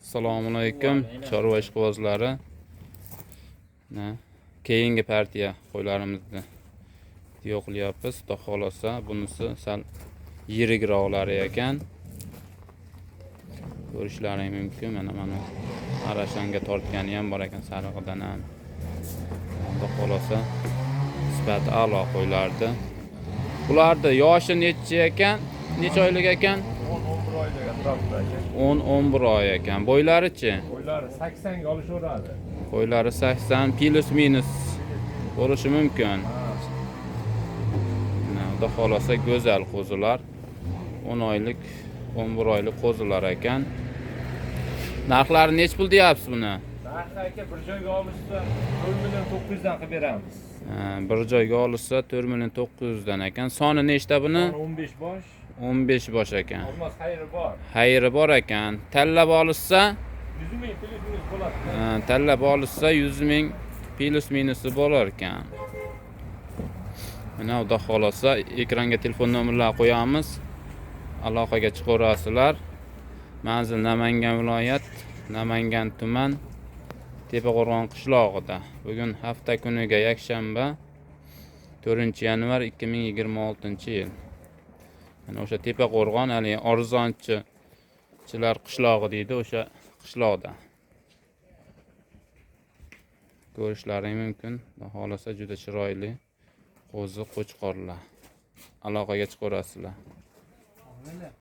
Assalomu alaykum, chorva ishqibozlari. Keyingi partiya qo'ylarimizni yo'qlayapmiz. Xudo xohlasa, bunisi sal yirikroqlari ekan. Ko'rishlaring mumkin. Mana arashanga tortgani ham bor ekan, sarig'idan ham. Xudo xohlasa, sifati a'lo qo'ylardi. Bularni yoshi necha ekan? Necha oylik ekan? 10-11 oylik atrofida aka. 10-11 oy ekan. Bo'ylarichi? Qo'ylari 80 ga olishaveradi. Qo'ylari 80 плюс минус bo'lishi mumkin. Mana, Xudo xohlasa, go'zal qo'zilar. 10 oylik, 11 oylik qo'zilar ekan. Narxlari nechi pul deyapsiz buni? Narxi aka, bir joyga olishsa 4 million 900 dan qilib beramiz. Ha, bir joyga olishsa 4 million 900 dan ekan. Soni nechta buni? Soni 15 bosh. 15 bosh ekan. Olmos xayri bor. Xayri bor ekan. Tanlab olishsa, 100 ming плюс минус bo'ladi. Ha, tanlab olishsa 100 ming плюс минус i bo'lar ekan. Mana, Xudo xohlasa, ekranga telefon nomerlar qo'yamiz. Aloqaga chiqaverasizlar. Manzil Namangan viloyat, Namangan tuman, Tepaqo'rg'on qishlog'ida. Bugun hafta kuniga yakshanba, 4-yanvar 2026-yil. Mana o'sha Tepaqo'rg'on, haligi arzonchilar qishlog'i deydi, o'sha qishloqda. Ko'rishlaring mumkin. Xudo xohlasa, juda chiroyli qo'zi qo'chqorlar. Aloqaga chiqaverasizlar.